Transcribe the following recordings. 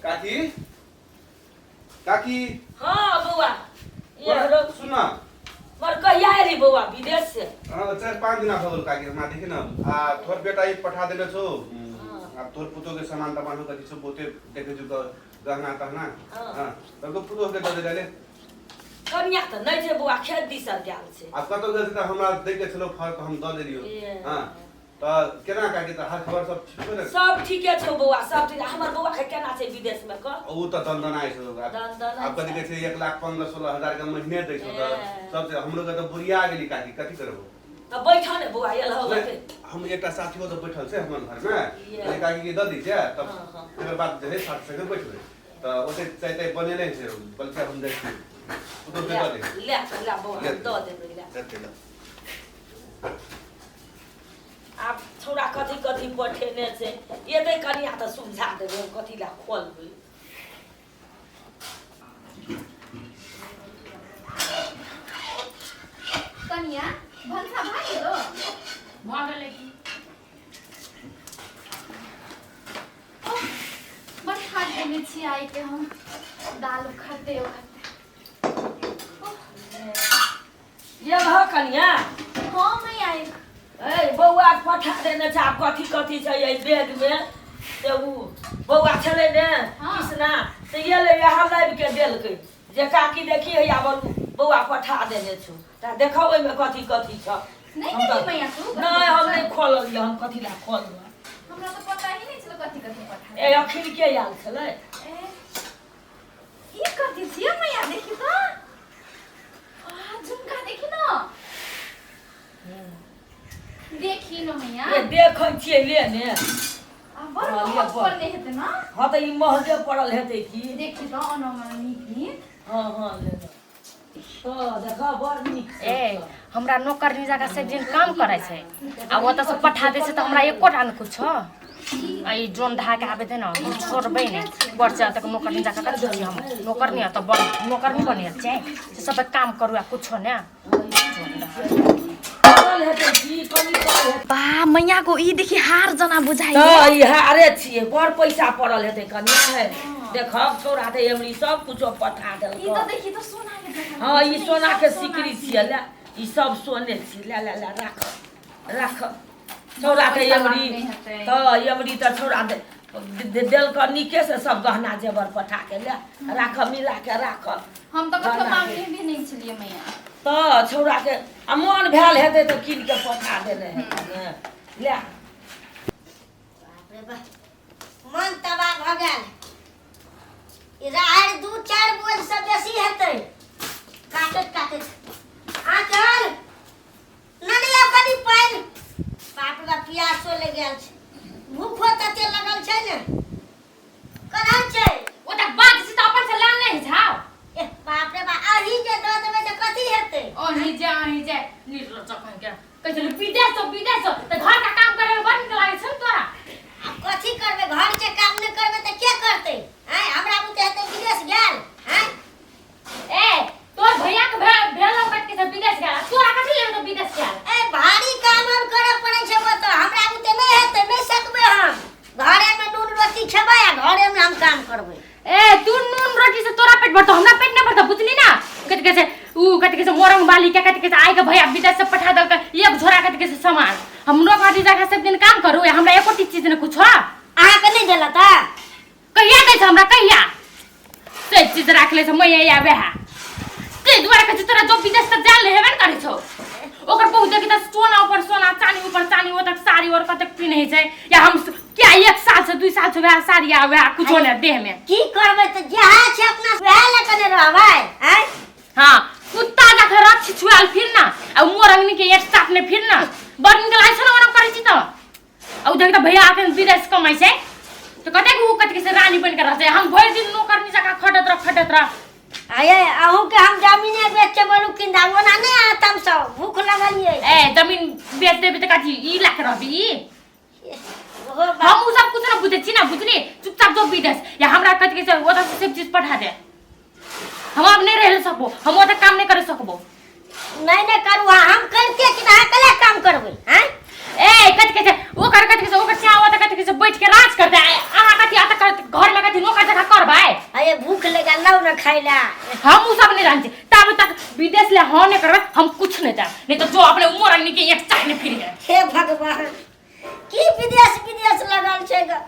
काकी, काकी। हाँ बौआ, ये हेलो। सुन ना। मर कहिया एली बौआ विदेश से? हाँ, 4-5 दिन भऽ गेल काकी। हमरा देखी ना, आ तोहर बेटा ई पठा देने छौ। आ तोहर पुतोह के सामान तमान हो कथी सब बहुते देखे छौ गहना तहना। हाँ, तब तो पुतोह के दऽ दे ले। कनिया तऽ नहि छै बौआ, खेत दिसन गेल छै। आब कतौ गेल छै तऽ हमरा दै के छलो फल, तऽ हम दऽ देलियौ। हाँ, तऽ केना काकी, तऽ हाल खबर सब ठीक छौ ने? सब ठीके छौ बौआ, सब ठीक। हमर बौआ के केना छै विदेश में कह? ओ तऽ दनदनाइ छौ। दनदनाइ। आब कथी कहै छै, 1,15-16 हजार के महीने दै छौ तऽ सब से हमरो के तऽ बुढ़िया गेली काकी, कथी करबो। तऽ बैठ ने बौआ, एल हो। नहि, हम एकटा साथियो तऽ बैठल छै हमर घरमे। कहलियै काकी के दऽ दै छियै तब। तकर बाद जे है साथ संगे बैठबै तऽ ओते चाय ताय बनेने छै, बल्कि हम जाइ छी ओतऽ ले दऽ दे। ले ले बौआ, ले। हम दऽ देबै, ले। दे ले। आब छौड़ा कथी कथी पठेने छै, एतै कनिया तऽ सुमझा देबै, हम कथी लए खोलबै। कनिया, भनसा भऽ गेलो? भऽ गेलै की। ओह, बड़ थाक देने छी आइ के हम, दाल उखड़ते उखड़ते। ये भऽ कनिया। हाँ मैया। ए बौआ के पठा देने छै, आब कथी कथी छै एहि बैग मे से उ बौआ छलै ने। कृष्णा तऽ एलै, इएह लाबि के देलकै जे काकी देखी, हैया बोलू बौआ पठा देने छौ, तऽ देखो ओहिमे कथी कथी छौ। नहि हम तऽ देली मैया तू? नहि, हम नहि खोललियै, हम कथी लए खोलबै? हमरा तऽ पता ही नहि छल कथी कथी पठा। ए अखन के आयल छलै? ए, ई कथी छियै मैया? देखी तऽ, आ झुमका देखी न, देखी न मैया। ए देखै छियै, ले ने। आ बड़ हाँ, महग लिअ, बड़। पड़ले हेतै न? हँ, तऽ ई महगे पड़ल हेतै की। देखी तऽ, ओना ओना नीक नीक। हँ हँ, ले ने। हँ, देखऽ, बड़ नीक छै। ए हमरा नौकरनी जकाँ सब दिन काम करै छै आ ओतऽ से पठा दै छै तऽ हमरा एकोटा ने कुछो। आ ई जोन ढाके आबै छै ने, हम छोड़बै नहि। बड़ छै तक नौकरनी जकाँ कथी छी हम? नौकरनी तऽ बड़ नौकरनी बनेल छै से सब काम करू आ कुछो ने। पड़ल हेतै की, कनि पड़ल हेतै। बा मैया को, ई देखी, हार जना बुझाइ। तऽ ई हारे छियै, बड़ पैसा पड़ल हेतै कनिया। है देखब, छौड़ा तऽ एमरी सब कुछो पठा ई तऽ देलक। देखी तऽ, सोना के जकाँ। हँ, ई छै, सोना सब के सोना सिकरी छियै। छियै, ले, ई सब सोने छियै। ले ले ले, राख राख। छौड़ा के पैसा एमरी लागने हेतै। तऽ एमरी तऽ छौड़ा देलक नीके से सब गहना जेवर पठा के। ले, राख, मिला के राख। हम तऽ कखनो गहना के। मांगने भी नहि छलियै मैया। तऽ छौड़ा के आ मोन भेल हेतै तऽ कीन के पठा देने हेतै ने। ले। बाप रे बाप, मन तबाह भऽ गेल। ई राहरि 2-4 बोझ से बेसी हेतै काटैत काटैत। आँचल ननी, आब कनि पानि। बाप रे बाप, पियासो लागि गेल छै, भूखो तते लगल छै ने। कन्हर छै? ओ तऽ बात छै तऽ अपन से लान नहि जाओ। ए बाप रे बाप, अही जे दऽ देबै तऽ कथी हेतै? अहीं जा, अहीं जा। निर्लज्ज कहीं के। कहै छलै विदेश जाओ, विदेश जाओ, तऽ घर का काम करे में बड़ नीक लागै छै ने तोरा? आब कथी करबै? घर के काम नहि करबै तऽ के करतै? आँय, हमरा बुते हेतै विदेश गेल? आँय। ए तोर भैया के भेल कट के सब विदेश गेल, तोरा कथी लेबै तो विदेश गेल? ए भारी काम हम करऽ पड़ै छै ओतऽ, हमरा बुते नहि हेतै, नहि सकबै हम। घरे में नून रोटी खेबै आ घरे में हम काम करबै। ए तू नून रोटी से तोरा पेट भरतो, हमरा पेट नहीं भरतो, बुझली ना? कथी कहै छै ऊ, कथी कहै छै मोरंग वाली के, कथी कहै छै आइ के भैया विदेश से पठा देलकै एक झोरा कथी कहै छै सामान। हम नौकरी जगह सब दिन काम करू, हमरा एको चीज ने कुछो। अहाँके नहि देलक तऽ? कहिया दै छै हमरा? कहिया से चीज राख ले छै मैया वएह, ताहि दुआरे कहै छै तोरा जो विदेश तक जान ले हेबे ने करै छौ। ओकर बहुत देखी तऽ सोना ऊपर सोना, चानी ऊपर चानी, ओतक साड़ी और कतेक पिन्है छै या हम क्या 1 साल से 2 साल से वएह साड़ी आ वएह कुछो नहि देह में। की करबै तऽ, जएह छै अपना वएह लऽ कऽ ने रहबै? आँय। हाँ, कुत्ता जखन रक्षी छुआल फिर ना आ मोरंगनी के एक साथ ने फिर ना, बड़ नीक लागै छै ने ओना करै छी तऽ। आ उ देख तऽ भैया अखन विदेश कमाइ छै तऽ कतेक उ कतेक से रानी बनि के रहतै, हम भरि दिन नौकरनी जकाँ खटैत रह, खटैत रह। आये, अहूँके हम जमीने बेच के बोलू किन दाम, ओना नहि अहाँ तमसाउ, भूख लगल ये। ए जमीन बेच देबी तऽ कथी ई लए के रहबी ई? ओहो बात। हम उ सब कुछ ना बुझै छी ना, बुझली? चुपचाप जो विदेश या हमरा कथी कहै छै ओतऽ से सब चीज पठा दे। हम आब नहि रहि सकबो, हम ओतऽ काम नहि कर सकबो। नहि नहि करू, हम करिते छी तऽ अहाँ कला काम करबै? आँय। ए कथी कहै छै ओकर, कथी कहै छै ओकर चाह ओतऽ कथी कहै छै बैठ के राज करतै, अहाँ कथी अतऽ घर में कथी नौकर जकाँ करब? गेलै, भूख लगल, लाउ ने खाइ लए। हम उ सब नहीं जानते तब तक विदेश ले हाँ नहीं करबे, हम कुछ नहीं जान, नहीं तो जो अपने उमर आदमी के एक चाय नहीं फिर है। हे भगवान, की विदेश विदेश लगल छै ग।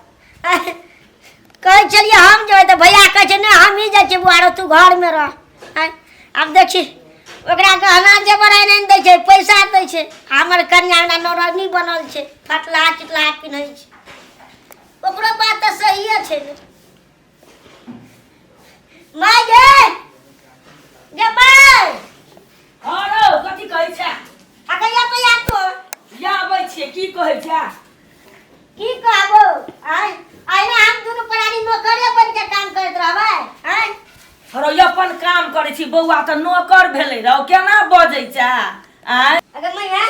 कहै छलियै हम जेबै तऽ भैया कहै छै नहि हमही जाइ छियै बुआरो, तू घरमे रह। आँय, आब देखी ओकरा गहना जेवर आनि आनि दै छै, पैसा दै छै। हमर कनिया एना नौरनी बनल छै, फटलाहा चिटलाहा पिन्है छै। ओकरो बात तऽ सहिए छै ने। माय गे, गे माय। हँ रौ, कथी कहै छै? आ कहिया पैया तो या अबै छियै, की कहै छै? की कहबो, आय आइना हम दुनू प्राणी नौकरे बन के काम करैत रहबै। आय हरो, अपन काम करै छी, बौआ तऽ नौकर भेलै रौ, केना बजै छै? आँय अगर मैया,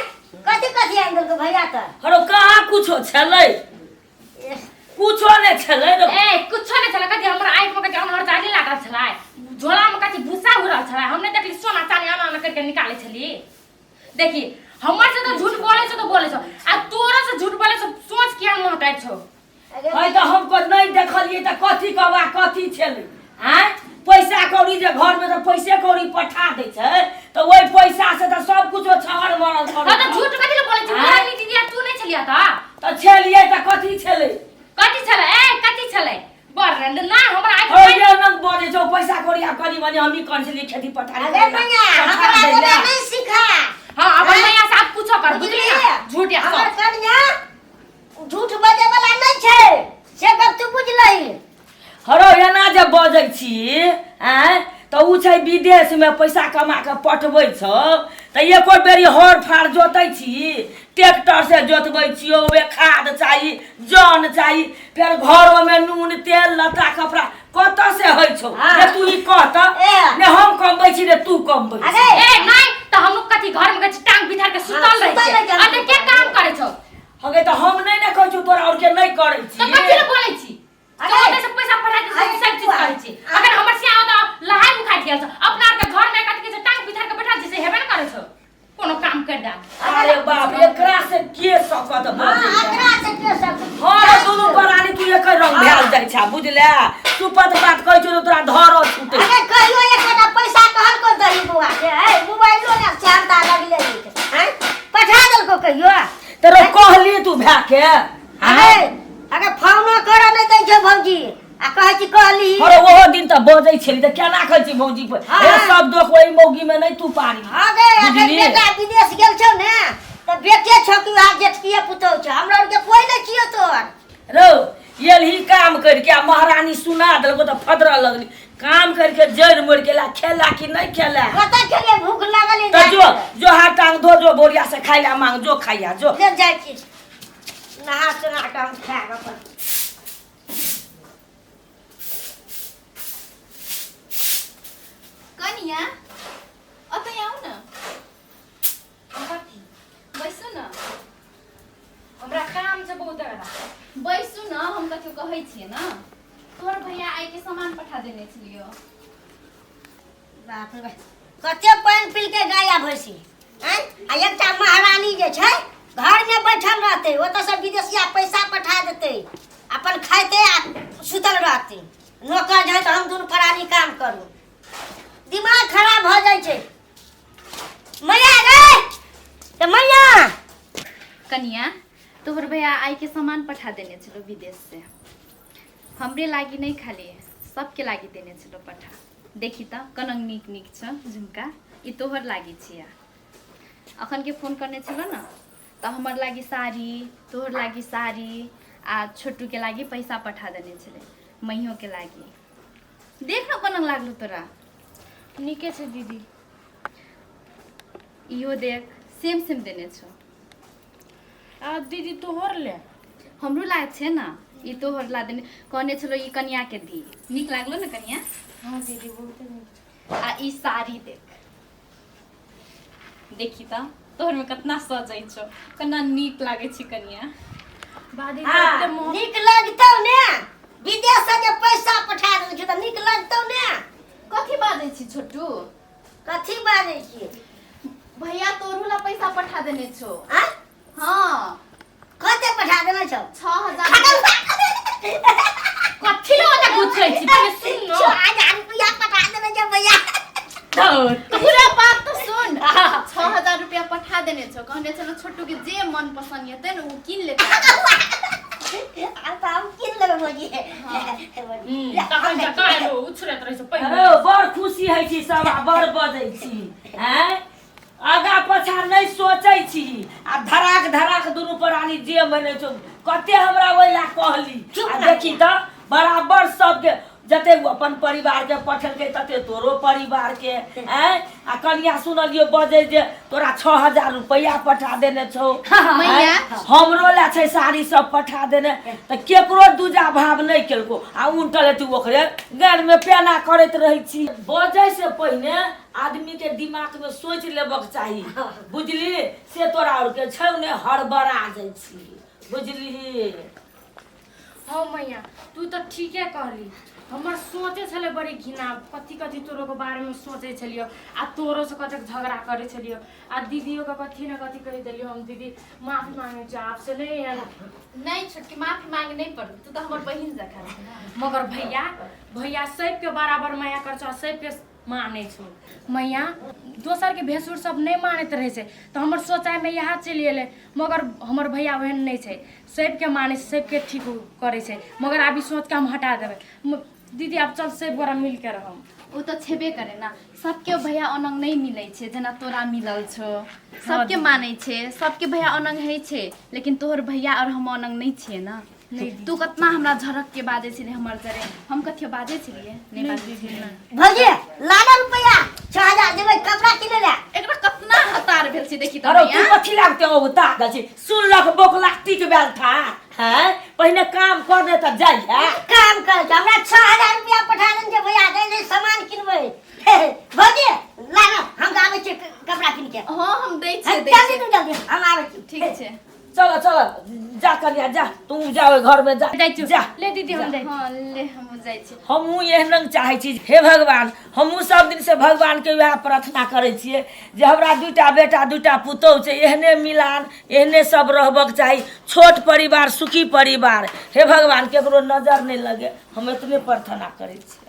कथी कथी आनि देलको भैया तऽ? हरो, कहाँ कुछो छलै, कुछो नहि छलै रौ। ए, कुछो नहीं छलै कथी? हमरा आँखि में कथी अनहर जाली लागल छलै? झोला में कथी भूसा उड़ल छलै? हमने देखली सोना चानी आना आना करके निकाले छली। देखी, हमर से तो झूठ बोले छौ तो बोले छौ, आ तोरा से झूठ बोले छौ, सोच किया महकाइ छौ? है तऽ हम नहि देखलियै तऽ कथी कहबा, कथी छलै? आँय, पैसा कौड़ी जे घरमे तऽ पैसे कौड़ी पठा दै छै तऽ ओहि पैसा से तऽ सब कुछो छहर मरल हाँ तऽ झूठ कथी लए बोले छौ? आँय? दीदी, तू नहि छलियै तऽ तऽ छलियै तऽ कथी छलै? कथी छलै? ए, कथी छलै? बड़ ना हमरा आँखि है ये रंग बजै छौ। पैसा कौड़ी आब कनी मनी हमही करै छलियै खेती पथारी। अरे मैया, पठा हमरा दै ओना लए। नहि सिखा। हाँ, अपन मैया से आब पूछो कर, बुझली ना? झूठ या हमर सच? कनिया झूठ बजै वाला नहि छै, से गप तू बुझलही। हरो, एना जे बजै छी आँय तऽ उ छै विदेशमे पैसा कमा कऽ पठबै छौ तऽ एको बेरी हर फार जोतै छी? ट्रैक्टर से जोतबै छियौ, ओहिमे खाद चाही, जन चाही, फेर घरोमे नून तेल लत्ता कपड़ा कतऽ से होइ छौ? हाँ। ने तू ई कह तऽ। ए। ने हम कमबै छी ने तू कमबै छी। अरे ए नहीं तऽ हम लोग कथी घर में गए टांग बिथार के सुतल हाँ, रहै सुतल छियै? रहै छियै। अरे, के काम करै छौ? हगे, तऽ हम नहि ने कहै छियौ तोरा आओर के नहि करै तऽ छी। कथी लए बोलै छी? अरे! तो ओतऽ से पैसा पठा के अरे, सब चीज करै छी। अगर हमर सिया ओतऽ लहाइ उखाड़ि गेल छौ, अपना आर के घर में कथी के टांग बिथार के बैठल छी, से हेबे ने करै छौ कोनो काम कर दा। अरे बाप, एकरा से के सकत हाँ, बजै छै? एकरा से के सब हँ रे, दुनू प्राणी तू एक रंग भेल जाइ छै, बुझले? सुपत बात कहै छौ तऽ तोरा धरो छूटै। अरे, कहियो एकोटा पैसा कहल को दही बौआ के? है मोबाइलो ने श्यामता लगले हैं, पठा देलको कहियो? तोरा कहली तू भाय के? अरे अरे, फोनो कर नहीं दै छै भौजी, आ कहै छी कहली। अरे, ओहो दिन तऽ बजै छली तऽ केना कहै छी भौजी पर? हाँ। हे, सब दोख ओहि मौगी में नहि तू पारी। हाँ गे, अखन बुझली? बेटा विदेश गेल छौ ने तऽ बेटे छौ कि वएह जेठकिए पुतहु छौ, हमरा आरके कोई नहीं छियौ तोहर। रौ, एलही काम करके आ महारानी सुना देलको तऽ फदरऽ लगली। काम करके जड़ि मरि गेला, खेला कि नहि खेला? कतऽ खेलियै, भूख लागल है। तऽ जो जो, हाथ टांग धो जो, बोरिया से खाइ ला मांग जो, खाइया जो। ले जाइ छी, नहा सुना कऽ हम खायब अपन। कनिया, ओतऽ आउ ने। कथी? बैसू ने। हमरा काम छै बहुत बड़ा। बैसू ने, हम कथी कहै छियै ने, तोहर भैया आइके सामान पठा देने छलियो। बाप रे बाप, कते पानि पीलकै गाय आ भैंसी। आँय, आ एकटा महारानी जे छै घरमे बैठल रहतै, ओतऽसँ विदेशिया पैसा पठा देतै, अपन खाइते आ सुतल रहतै। नौकर जाइ तऽ हम दुनू प्राणी काम करू। दिमाग खराब भऽ जाइ छै। मैया रे, ए मैया। कनिया, तोहर भैया आइके सामान पठा देने छलो विदेश से। हमरे लागि नहि, खाली सबके लागि देने छलो पठा। देखी तऽ कनंग नीक नीक छ झुमका। ई तोहर लागि छिया। अखन के फोन करने छलो ने तऽ हमर लागि साड़ी, तोहर लागि साड़ी आ छोटू के लागि पैसा पठा देने छलै, मैयो के लागि। देख न कनंग लागलो तोरा। नीके छै दीदी। इहो देख, सेम सेम देने छौ। आ दीदी, तोहर ले? हमरो लाग छै ने, ई तोहर ला देने, कहने छलो ई कनिया के दी। नीक लागलो ने कनिया? हाँ दीदी, बहुते नीक। आ ई साड़ी देख, देखी तऽ तोहर में कतना सजै छौ, केना नीक लागै छै कनिया। बादी हाँ, एते मोह नीक लगतौ ने, विदेश से जे पैसा पठा देने छौ तऽ नीक लगतौ ने। कथी बाजै छी छोटू? कथी बाजै छियै? भैया तोरू ला पैसा पठा देने छौ। आँ? हाँ। कते पठा देने छौ? 6000। कथी लऽ ओते गुछै छी? पहिले सुन न। पूरा बात तो सुन। 6000 रुपया पठा देने छौ, कहने छलो छोटू के जे मन पसंद हेतै ने उ किन लेतै। आब तऽ हम कीन लेबै भौजी। तखन तऽ काल्हि उछलैत रहै छै पहिने। अरे बड़ खुशी होइ छी सब आ बड़ बजै छी। आँय, आगा पाछा नहि सोचै छी आ धराक धराक दुनू प्राणी जे मने छौ। कते हमरा ओहि ला कहली। चुप आ ना। देखी तऽ बराबर सबके जते उ अपन परिवार के पठेलकै तते तोरो परिवार के। आँय, आ कनिया सुनलियो बजै जे तोरा 6000 रुपैआ पठा देने छौ। मैया। आँय, हमरो ला छै साड़ी सब पठा देने, तऽ केकरो दूजा भाव नहि केलको आ उनटल तू ओकरे गान में पेना करैत रहै छी। बजै से पहिने आदमी के दिमाग में सोच लेबक चाही, बुझली? से तोरा और के छौ ने, हड़बड़ा जाइ छी, बुझली? हँ मैया, तू तऽ ठीके कहली। हमर सोचे छलै बड़ी घिना, कथी कथी तोरो के बारे में सोचे छलियो आ तोरो से कतेक झगड़ा करे छलियो आ दीदियो के कथी न कथी कहि देलियो। हम दीदी माफी मांगे छी आपसे, नहीं एहन नहीं छोटकी, माफी मांगे नहीं पड़ू, तू तो हमर बहिन जकाँ छै ना। मगर भैया, भैया सबके बराबर माया कर छौ, सबके मानै छौ। मैया, दोसर के भेसुर सब नहि मानैत रहै छै तऽ हमर सोचाइमे इएह चलि एलै, मगर हमर भैया ओहन नहि छै, सबके मानै छै, सबके ठीक करै छै। मगर आब ई सोचके हम हटा देबै। दीदी, आब चल सब गोरा मिलके रहब। ओ तऽ छेबे करे ना, सबके भैया ओनंग नहीं मिलै छै जेना तोरा मिलल छौ। सबके मानै छै, सबके भैया ओनंग होइ छै, लेकिन तोहर भैया और हम ओनंग नहीं छियै ना। तू कतना हमरा झड़क के बाजै छलियै हमर जरे, हम कथियो बाजै छलियै? नहीं बाजै छलियै। भौजी, लाना रुपैआ 6000 देबै कपड़ा किनै लए। एकरा कतना हतार भेल छै देखी तऽ। अरे तू भैया कथी लागते औता छी? सुनलक बोकला टिक बेल था हैं, पहिने काम करने तऽ जाइ है। काम कर छै, हमरा 6000 रुपया पठा देने छै भैया, जाइ छै सामान किनबै। भौजी लाना, हम आबै छियै कपड़ा किन के। हाँ, हम दै छियै, दै जल्दी छियै। तू जल्दी, हम आबै छी। ठीक छै। चल चल, जा कनिया जा, तू जा ओहि घर में जा। जाइ छियौ। जा। ले दीदी, हम जाइ छी। हाँ ले, हम जाइ छियै। हमहूँ एहन चाहै छी। हे भगवान, हमहूँ सब दिन से भगवान के वएह प्रार्थना करै छियै जे हमरा दूटा बेटा दूटा पुतोहु छै, एहने मिलान एहने सब रहबक चाही, छोट परिवार सुखी परिवार। हे भगवान, केकरो नजर नहि लगे, हम एतने प्रार्थना करै छी।